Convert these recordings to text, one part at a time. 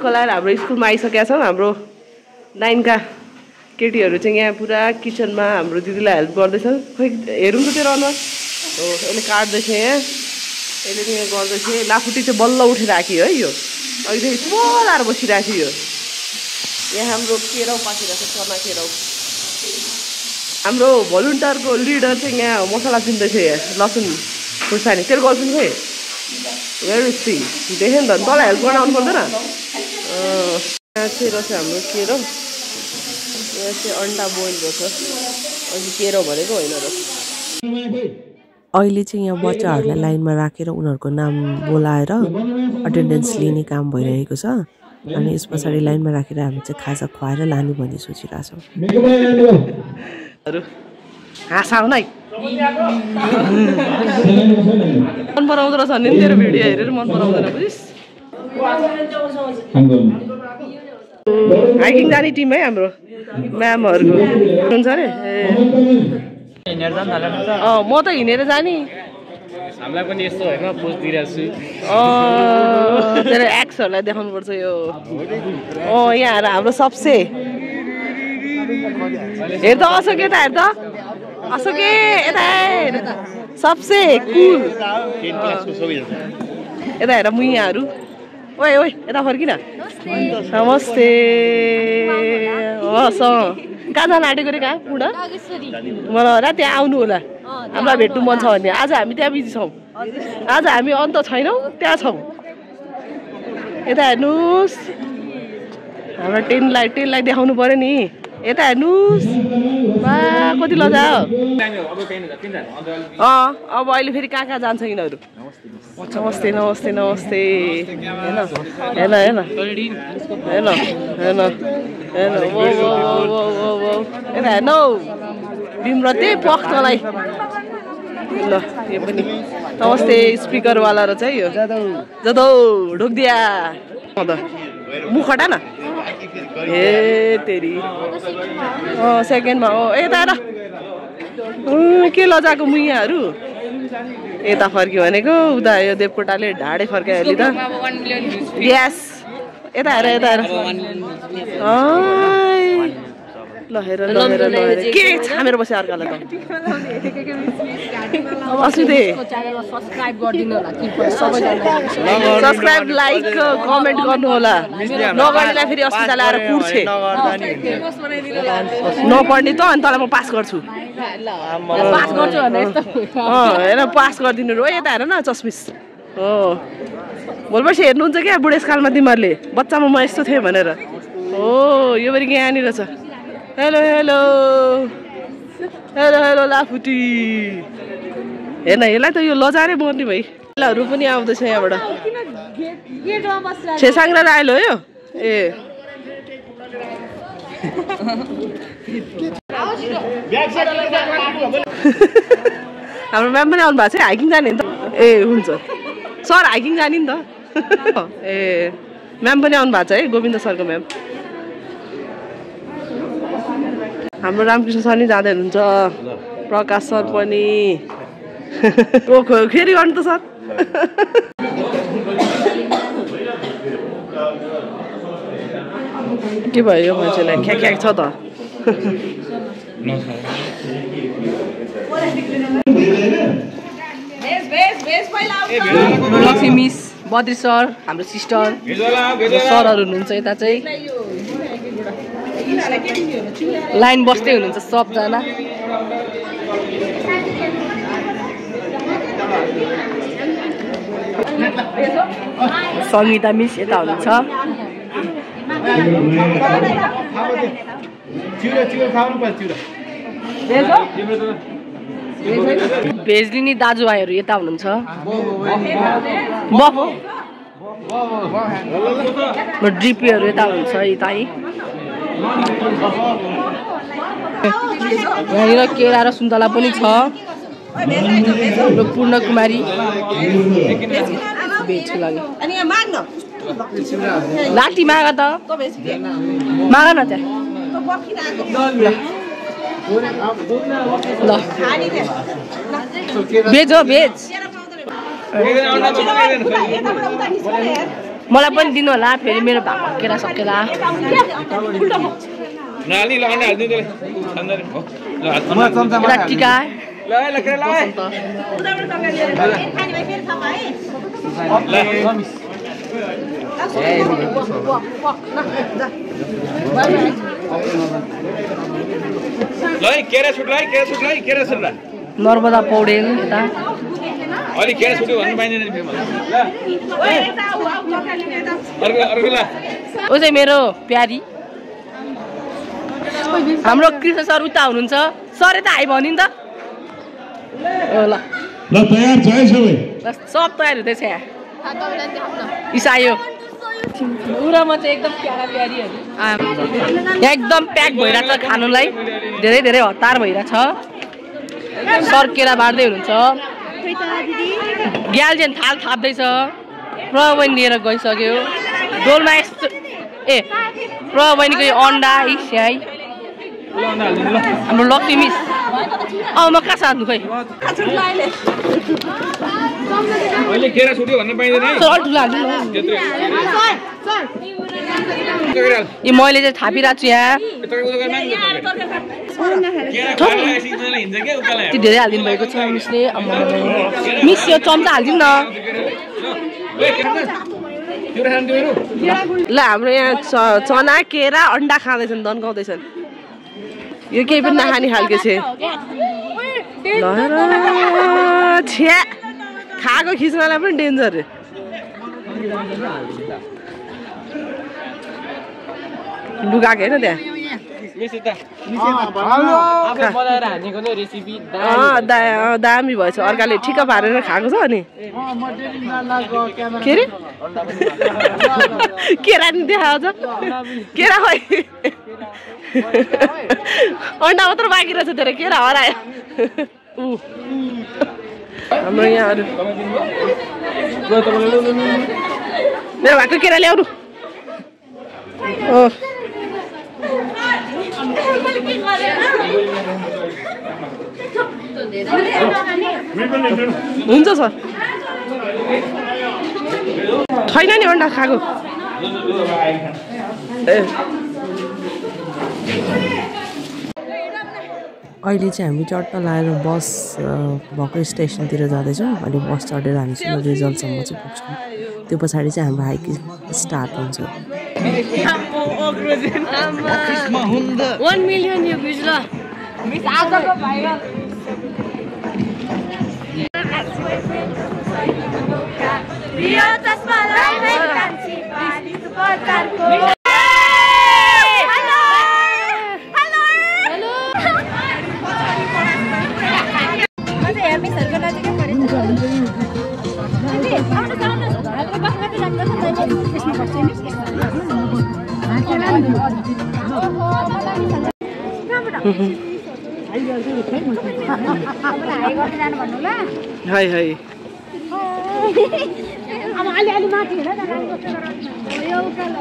कलाएर हाम्रो स्कुलमा आइसकेका छौँ। हाम्रो 9 का केटीहरू चाहिँ यहाँ पुरा किचनमा हाम्रो दिदीलाई हेल्प गर्दैछन्। खोइ हेरौँ त त्यो अनुहार हो यसले काट्दैछ यहाँ यसले चाहिँ यहाँ गर्दैछ। लाफुटी चाहिँ बल्ल उठेर आयो है। यो अहिलेदेखि बोलाएर बसिरहेको थियो। यहाँ हाम्रो केराउ पाकिरहेको छ चना केराउ। हाम्रो भलुन्टियरको लिडर चाहिँ यहाँ मसला पिन्दैछ। यहाँ लसुन खुर्सानी तेरो गर्छन् खोइ वेरी सी देखेँ नि त तँलाई हेल्प गर्न आउनु पर्दैन। यहाँ चाहिँ रहेछ हाम्रो केराउ। यहाँ चाहिँ अन्डा बोइल रहेछ। अहिले केराउ भनेको होइन र। अहिले चाहिँ यहाँ बच्चाहरूलाई लाइनमा राखेर उनीहरूको नाम बोलाएर अटेन्डेन्स लिने काम भइरहेको छ। अनि यस पछाडि लाइनमा राखेर हामी चाहिँ खाजा खुवाएर लाने भन्ने सोचिरहेछौँ। हाँसाउन है मन पराउँदो रहेछ नि तेरो भिडियो हेरेर मन पराउँदैन बुझिस्। हाइकिङ जाने टिम है हाम्रो म्यामहरूको हुन्छ अरे। म त हिँडेर जाने हामीलाई पनि यस्तो होइन पोज दिइरहेको छु। तेरो एक्सहरूलाई देखाउनु पर्छ यो। यहाँ आएर हाम्रो सबसे हेर त अशोक यता हेर त अशोक यता हेर सबसे कुल यता हेर मुइयाहरू। ओए ओए यता फर्किन। नमस्ते हस् कहाँ जान आँटेको रे कहाँ पुरा मलाई होला त्यहाँ आउनु होला हामीलाई भेट्नु मन छ भने। आज हामी त्यहाँ बिजी छौँ। आज हामी अन्त छैनौँ त्यहाँ छौँ। यता हेर्नुहोस् हाम्रो टेनलाई देखाउनु पऱ्यो नि। यता हेर्नुहोस् बा कति लजा हो। अब अहिले फेरि कहाँ कहाँ जान्छ यिनीहरू। नमस्ते नमस्ते नमस्ते हेर्न हेर्न हेर्न हेर्न हेर्न हेर्न यता हेर्नु बिमरते पख तँलाई ल यो पनि नमस्ते स्पिकरवाला रहेछ है यो जदौ ढोकिदिया मुख हटा न ए तेरी सेकेन्डमा हो यता हेर के लजाको मुइयाहरू यता फर्क्यो भनेको उता यो देवकोटाले ढाडे फर्कायो अहिले त ग्यास यता हेर यता हेर ल हेर ल हेर ल हेर के छामेर बस्यो अर्कालाई त अस्मिते सब्सक्राइब लाइक कमेन्ट गर्नु होला। नगर्नेलाई फेरि अस्पताल आएर पुर्छे नपढ्ने त अनि तँलाई म पास गर्छु हेर पास गरिदिनु रो। यता हेर न चस्मिस हो भोलि पर्सि हेर्नुहुन्छ क्या बुढेसकालमा तिमीहरूले बच्चामा म यस्तो थिएँ भनेर हो यो पनि यहाँनिर छ। हेलो हेलो हेलो हेलो लाफुटी हेर्न यसलाई त यो लजारे मर्ने भाइ हरू पनि आउँदैछ यहाँबाट छेसाङ्रा आइलो यो ए हाम्रो म्याम पनि आउनु भएको छ हाइकिङ जाने नि त ए हुन्छ सर हाइकिङ जाने नि त ए म्याम पनि आउनु भएको छ है गोविन्द सरको म्याम। हाम्रो रामकृष्ण सर नि जाँदै हुनुहुन्छ प्रकाश सर पनि फेरि गर्नु त सर के भयो यो मान्छेलाई ख्याक छ त लक्ष्मी मिस बद्री सर हाम्रो सिस्टर सरहरू हुनुहुन्छ यता चाहिँ लाइन बस्दै हुनुहुन्छ सबजना। सङ्गीता मिस यता हुनुहुन्छ भेजलिनी दाजुभाइहरू यता हुनुहुन्छ ड्रिपीहरू यता हुनुहुन्छ यता यहाँनिर केरा र सुन्तला पनि छ। पूर्ण कुमारी भेजको लागि लाठी माग त माग न त्यहाँ ल भेज हो भेज मलाई पनि दिनु होला फेरि मेरो भाग केरा सकेला नाली लगाउन हाल्दिनु त्यसले छन्दैन हो ल एउटा टिका ल ल केरा ल ल केरा सुट ल नर्मदा पौडेल यता अलि केरा सुट्यो भन्नु पाइँदैन नि फेरि मलाई अर्को ल ओ चाहिँ मेरो प्यारी हाम्रो कृष्ण सर उता हुनुहुन्छ सर यता आइ भन्यो नि त ल तयार छ है सबै सब तयार हुँदैछ यहाँ इसायो पुरामा चाहिँ एकदम प्यारा प्यारीहरू यहाँ एकदम प्याक भइरहेको छ खानुलाई धेरै धेरै हतार भइरहेछ सर केरा बाँड्दै हुनुहुन्छ ग्यालजेन थाल थाप्दैछ प्रबैनी लिएर गइसक्यो डोलमा यस्तो ए प्रबैनीको यो अन्डा स्याई हाम्रो लक्ष्मी मिस म कहाँ साध्नु खोइ अहिले केरा सुट्यो भन्नु पाइँदैन है ए मैले चाहिँ थापिरहेको छु यहाँ धेरै हालिदिनु भएको छ मिसले मिस यो चम्चा हालिदिनु न ल हाम्रो यहाँ चना केरा अन्डा खाँदैछन् दन्काउँदैछन् यो केही पनि नखाने खालको छ छ्या खाएको खिच्नलाई पनि डेन्जर लुगाएको होइन त्यहाँ दामी भएछ अर्काले ठिक्क पारेर खाएको छ अनि के अरे केरा नि देखाएको छ केरा खै अन्डा मात्र बाँकी रहेछ धेरै केरा हरायो हाम्रो यहाँहरू मेरो भएको केरा ल्याउनु हुन्छ सर छैन नि अन्डा खाएको अहिले चाहिँ हामी चट्ट लगाएर बस भएको स्टेसनतिर जाँदैछौँ अनि बस चढेर हामी चाहिँ रिजल्टसम्म चाहिँ पुग्छौँ त्यो पछाडि चाहिँ हाम्रो हाइकिङ स्टार्ट हुन्छ 1 million यो बिजुला मिस आजको भाइरल यो तस्मालाई है कान्छी पानी सुपरकारको हेलो हेलो हेलो म चाहिँ यहाँ मिसहरुको नजिकै परेछु दिदी आउनु जाउनु हाम्रो बसमा चाहिँ लाग्छ त्यसमा बस्छ नि हाई हाई अब अलि अलि माथि हेर न यो उकालो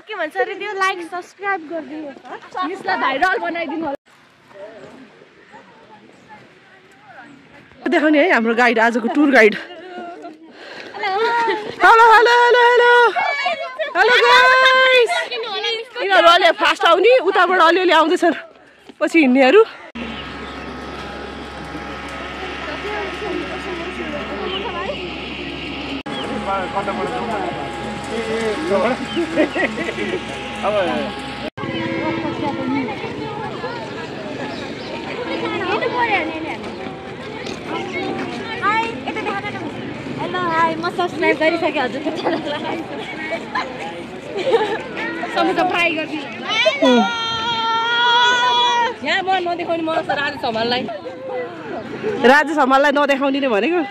के भन्छ अरे त्यो लाइक सब्स्क्राइब गरिदिनु मिसलाई भाइरल बनाइदिनु होला देखाउने है हाम्रो गाइड आजको tour guide hello hello hello hello hello guys यिनीहरू अलि फास्ट आउने उताबाट अलिअलि आउँदैछन् पछि हिँड्नेहरू हेलो हाई म सब्स्क्राइब गरिसकेँ हजुरको च्यानललाई सबै ट्राई गरिदिनु यहाँ म नदेखाउने मलाई त राजेश हमाललाई नदेखाउने नै भनेको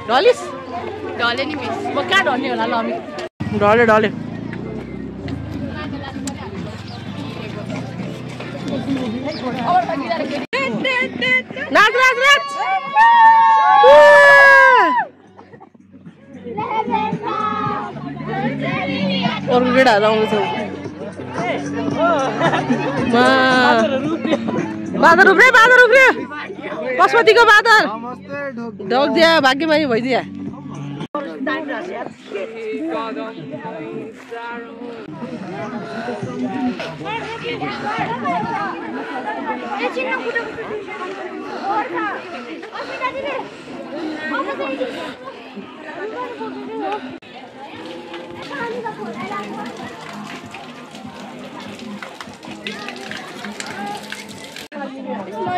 ढलिस ढले नि मिस म कहाँ ढल्ने होला ल अमित ढले नाच अर्को केटाहरू आउँदैछ बादर उफ्रे पशुपतिको बादर ढोक दिया भाग्यमानी भइदिया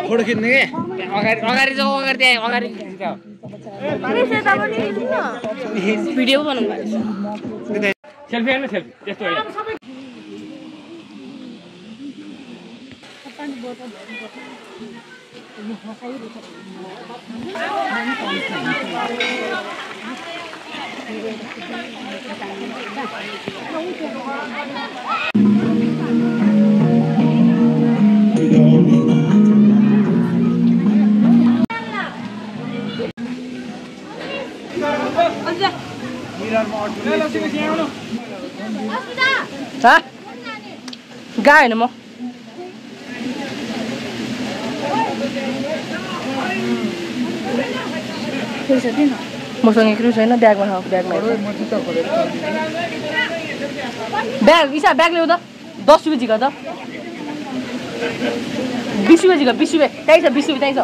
फोटो खिच्ने के अगाडि जाऊ अगाडि त्यहाँ अगाडि भिडियो बनाउनु सेल्फी हैन सेल्फी त्यस्तो हैन गाए होइन म मसँग एक्लै छैन ब्यागमा ब्यागमा ब्याग इसा ब्याग ल्याउ त 10 रुपियाँ झिक त 20 रुपियाँ झिक 20 रुपियाँ त्यही छ 20 रुपियाँ त्यही छ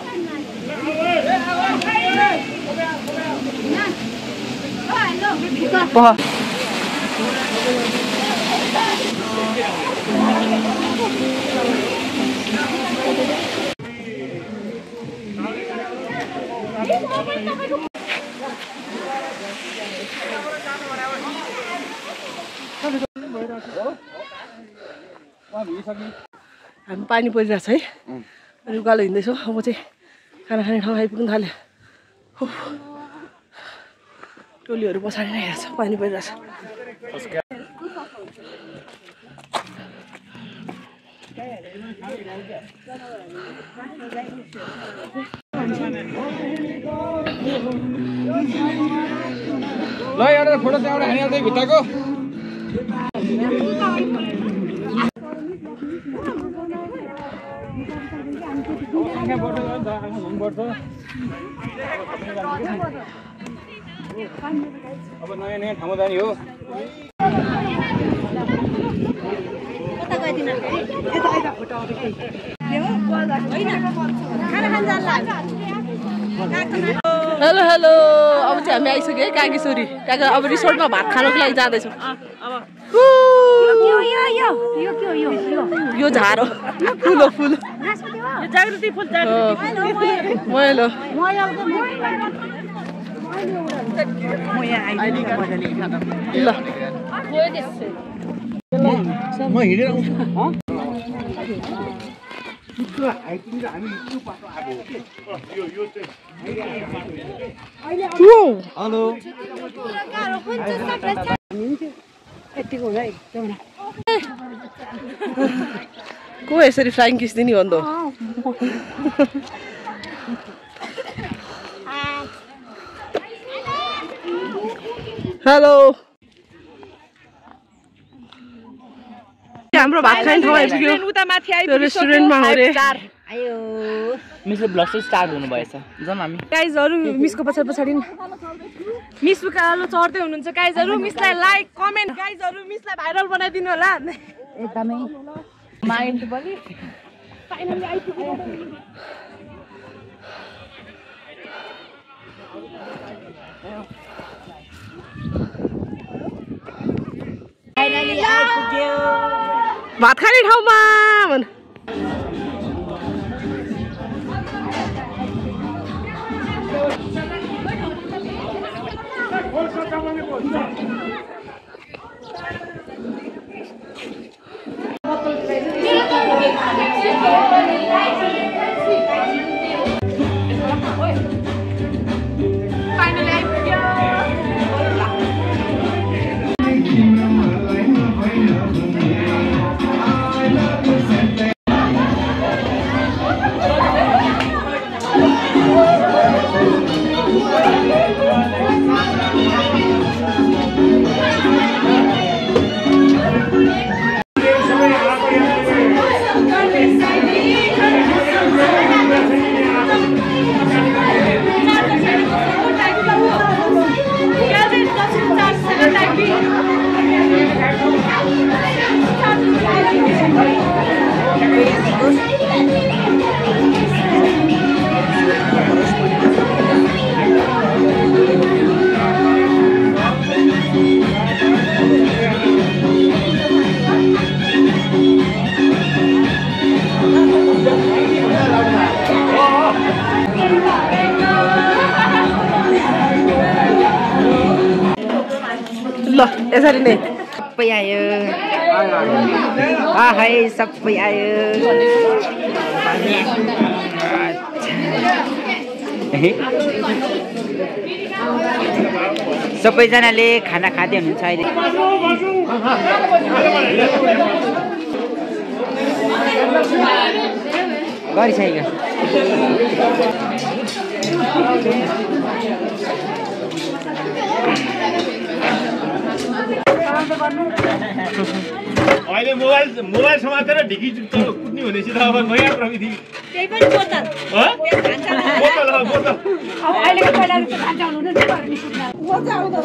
पह हामी पानी परिरहेको छ है अनि उकालो हिँड्दैछौँ अब चाहिँ खाना खाने ठाउँ आइपुग्नु थाल्यो टोलीहरू पछाडि नै हेर्छ पानी परिरहेछ ल एउटा फोटो चाहिँ एउटा हानिहाल्दै भित्रको अब नयाँ नयाँ ठाउँमा जाने हो हेलो हेलो अब चाहिँ हामी आइसक्यो है कागेश्वरी काका अब रिसोर्टमा भात खानको लागि जाँदैछौँ यो झार हो ठुलो फुल जागृति फुल महेलो ल म हिँडेर आउँछु हेलो को यसरी फ्लाइङ किस दिने भन्दो हेलो हाम्रो भात खाने ठाउँ आइपुग्यो त्यो रेस्टुरेन्टमा हो रे मिसले ब्लग स्टार्ट हुनु भएछ जाम हामी गाइजहरु मिसको पछाडि मिस उकालो चढ्दै हुनुहुन्छ गाइजहरु मिसलाई लाइक कमेन्ट गाइजहरु मिसलाई भाइरल बनाइदिनु होला एकदमै माइन्ड पनि फाइनली आइपुग्यो भात खाने ठाउँमा भन ल यसरी नै सबै आयो है सबै आयो सबैजनाले खाना खाँदै हुनुहुन्छ अहिले गरिसक्यो अहिले मोबाइल समातेर ढिकी कुट्ने भनेपछि त अब नयाँ प्रविधि त्यही पनि बोतल बोतल अब अहिलेको पहिलाको त खान्छ हुनु नि मजा आउँदो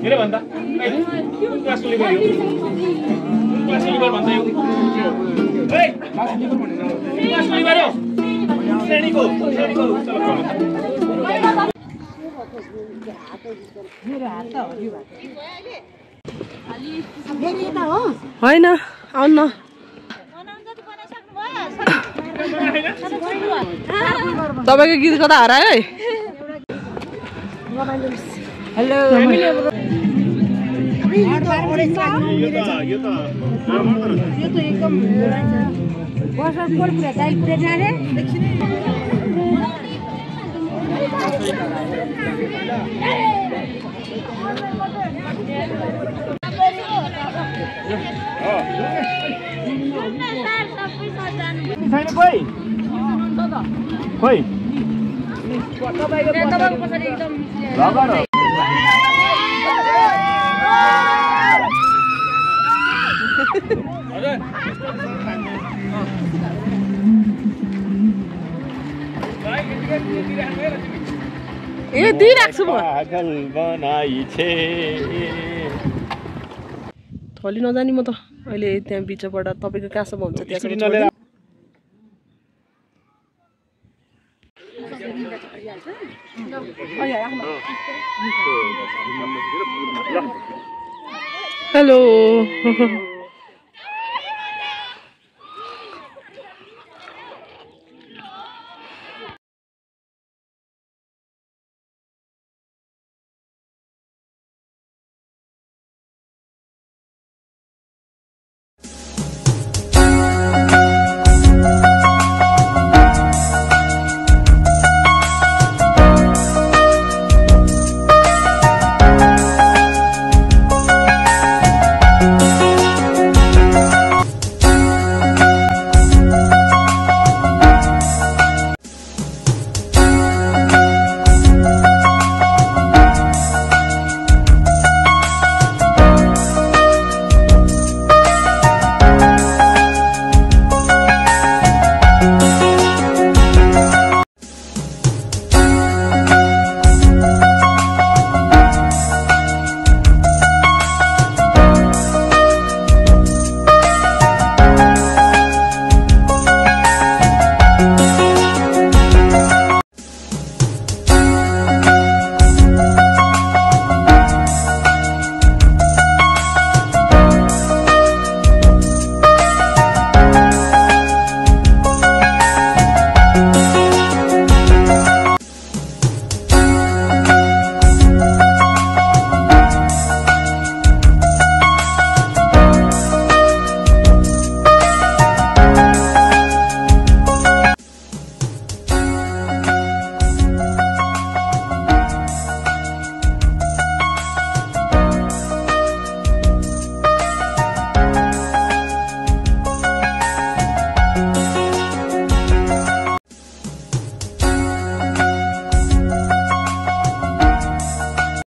मेरो भन्दा क्लासले गर्यो क्लासले गर भन्दा यो क्लासले गर्यो श्रेणीको होइन आउनु न तपाईँको गीत कता हरायो है हेलो खोइ ए दिइराख्छु म थली नजानी म त अहिले त्यहाँ बिचबाट तपाईँको कहाँसम्म हुन्छ त्यहाँसम्म हेलो